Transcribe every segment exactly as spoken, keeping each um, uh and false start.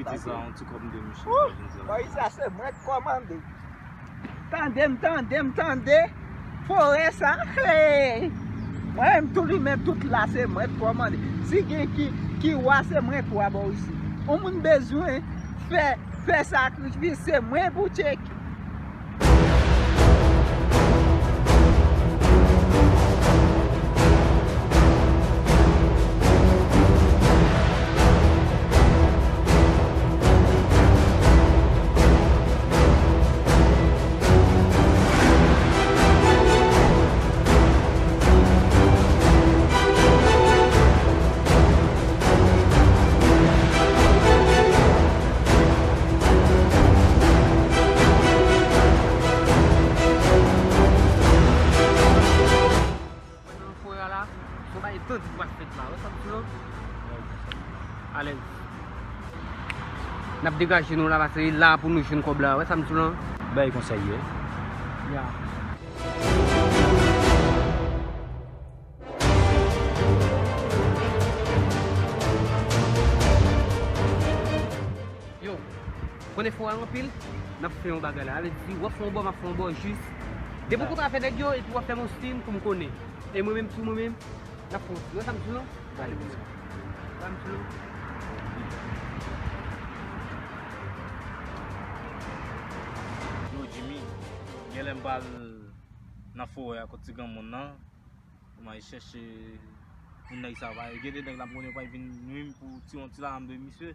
Ti sa, yon ti kòb m te miche, m pa vin travay. Bò, sa se mwen k kòmande. Tande m, tande m, tande. Forè sa, hey! Mwen menm tou li menm tout la, se mwen k kòmande. Si gen ki, ki wa, se mwen k wa bò isi. Yon moun bezwen fè, fè sakrifis, se mwen pou tcheke. Mwen nan forè a la, se yon bagay tandis k pral fèt la, wè sa m di w lan? Alèz. N ap degaje nou la, paske e la pou nou jwenn kòb la, wè sa m di w lan? Bay konsèy, wi. Ya. Yo, konnen fò a anpil, n ap fè yon bagay la. Sa vle di, w ap fè yon bò, m ap fè yon bò, jis. Depi w kontre avè nèg yo, epi w ap fè m yon siy pou m konnen. E mwen menm tou, mwen menm, n ap fè yon siy. Wè sa m di w lan? Wè sa m di w lan? Yo, Jimmy, genlè m pral nan forè a kot ti granmoun nan. Pou m al chèche yon nèg sa va. Gen de nèg la m konnen yo pral vin nwi m pou ti, yon ti lajan m dwe misye.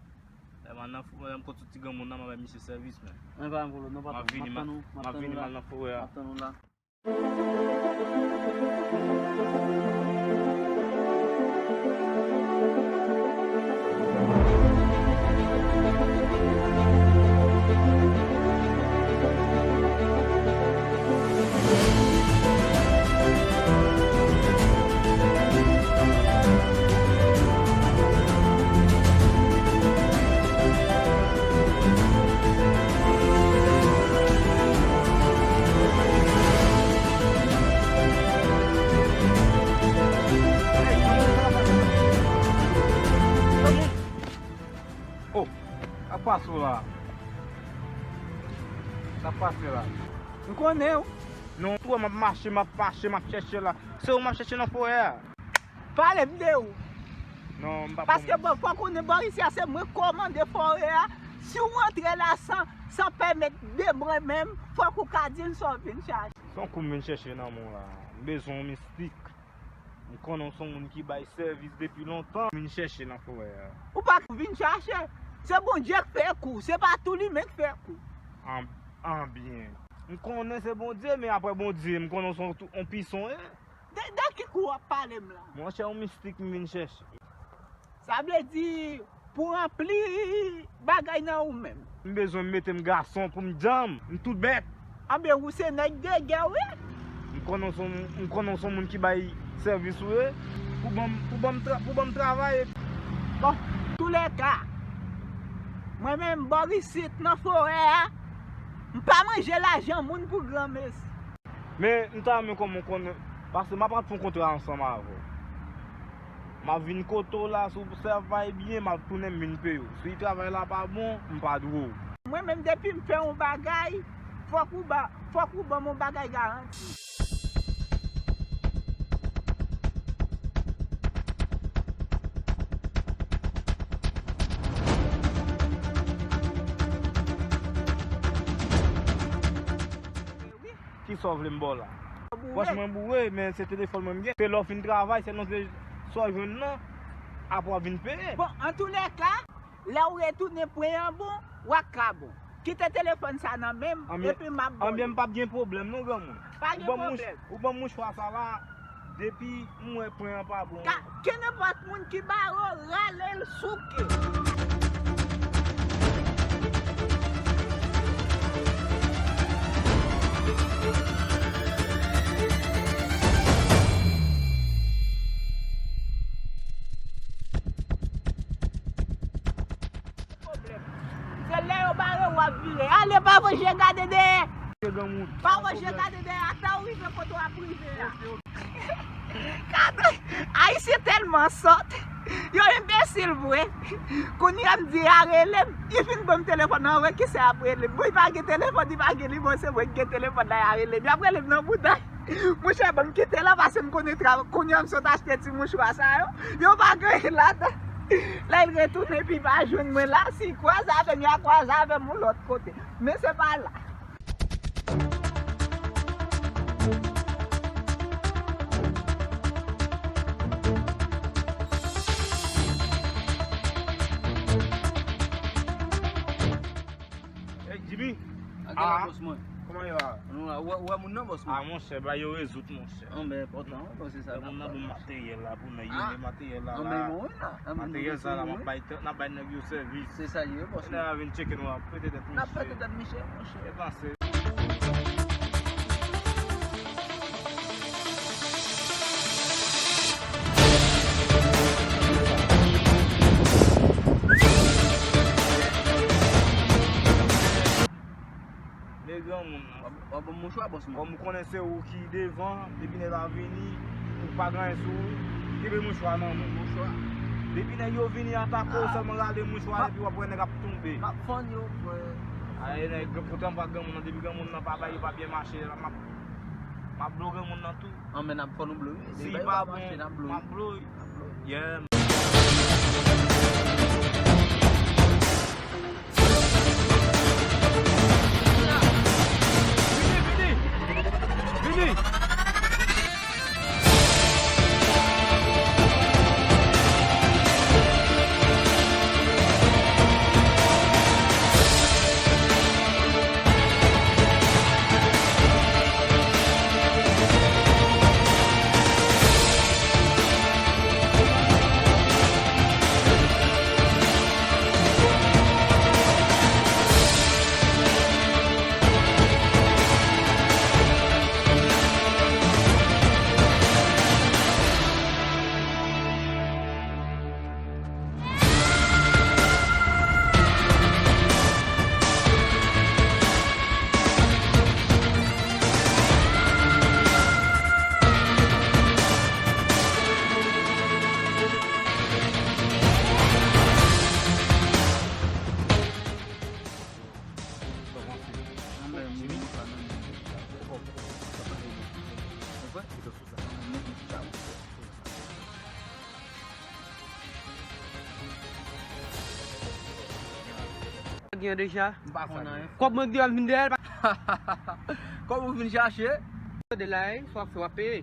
Lè m al nan fo-, lè m kontre ti granmoun nan, m a bay misye sèvis, men. Mwen pa gen pwoblèm, non, patwon. M ap vini, m ap tann ou, m ap vini, m al nan forè a. M ap tann ou la. Oh, sa pase w la? Sa pase la? M konnen w. Non, tou, m ap mache, m ap mache, m ap chèche la. Se ou m ap chèche nan forè a. Pale m de ou. Non, m pa... Paske, bon, fò w konnen bò isi a, se mwen k kòmande forè a. Si w antre la san, san pèmèt de mwen menm, fòk ou ka di m sa w vin chache. Se yon kou m vin chèche nan men w la. M bezwen yon mistik. M konnen w se yon moun ki bay sèvis depi lontan. M vin chèche nan forè a. Ou pa vin chache. Se Bondye k fè kou. Se pa tou li menm k fè kou. An, an byen. M konnen se Bondye, men apre Bondye, m konnen w se yon tou, yon pison, e. De, de ki kou w ap pale m la? Monchè, yon mistik m vin chèche. Sa vle di, pou ranpli bagay nan ou menm. M bezwen m mete m gason pou m djanm, m tout bèt. Anben, ou se nèg de gè, wi. M konnen w se yon, m konnen w se yon moun ki bay sèvis, wi. Pou ban m, pou ban m tra-, pou ban m travay. Bon, toulèka, mwen menm, bò isit, nan forè a, m pa manje lajan moun pou granmesi. Men, m ta renmen kòman w konnen, paske m ap rantre yon kontra ansanm avè w. M ap vin kote w la, si w travay byen, m ap tounen m vin peye w. Si travay la pa bon, m pa dwe w. Mwen menm, depi m fè yon bagay, fòk ou ba, fòk ou ban m yon bagay garanti. Kisa w vle m ba w la? Pòch mwen boure, men se telefòn mwen m gen. Se lè w fin travay, se nan se sa w jwenn nan, apre w ap vin peye. Bon, antoulèka, lè w retounen pwen an bon, w ap ka bon. Kite telefòn sa nan men m, epi m ap ba w. Anbyen, m p ap gen pwoblèm non, granmoun. Pa gen pwoblèm. Ou ban m mouchwa sa la. Depi m wè pwen an pa bon. Ka, kenenpòt moun ki bare w, rale l souke. Pwoblèm. Se lè yo bare w, w ap vire. Ale, pa voye je gade dèyè. Se granmoun. Pa voye je gade dèyè. Ata w rive kote w ap rive a. Gade, Ayisyen tèlman sòt. Yo enbesil vre. Kounye a m di a rele m. Li fin ban m telefòn nan, wè ki se ap rele m. Bon, li pa gen telefòn, li pa gen nimewo, se mwen ki gen telefòn la, y a rele m. Y ap rele m nan bouda. Monchè, ban m kite la, paske m konnen travay. Kounye a m sot achte ti mouchwa sa yo. Yo pa gen ladan. Lè l retounen, epi pa jwenn mwen la. Si l kwaze avè m, y a kwaze avè m yon lòt kote. Men se pa la. Hey, Jimmy. Anke la, bòs mwen. Kòman yo a? Nou la, ou wè, ou wè moun nan, bòs mwen? Ah, monchè, ba yo rezoud, monchè. An, men enpòtan, wi, bòs, se sa. Moun nan bon materyèl la pou nèg yo, men materyèl la, la. Materyèl sa la, m ap bay, n ap bay nèg yo sèvis. Se sa l ye, bòs mwen. Nèg la vin tcheke nou, ap pete tèt misye. N ap pete tèt misye, monchè. E panse. Men granmoun nan. W ap, w ap ban m mouchwa, bòs mwen. Kòm ou konnen se ou ki devan, depi nèg la vini, ou pa gen anyen sou ou, kenbe mouchwa nan men w. Mouchwa. Depi nèg yo vini atake w, sèlman rale mouchwa epi w ap wè nèg ap tonbe. M ap fann yo, frè. Aye, nèg, poutan m pa granmoun nan, depi granmoun nan pa bay, yo pa byen mache, m ap, m ap blo granmoun nan tou. An, men n ap fò nou blo, wi. Si li pa bon, m ap blo, wi. Yeah. Vini, vini. Vini. Gen deja. M pa fè anyen. Kòb mwen deja vin dèyè l. Kòb ou vin chache? De la, swa fè w ap peye.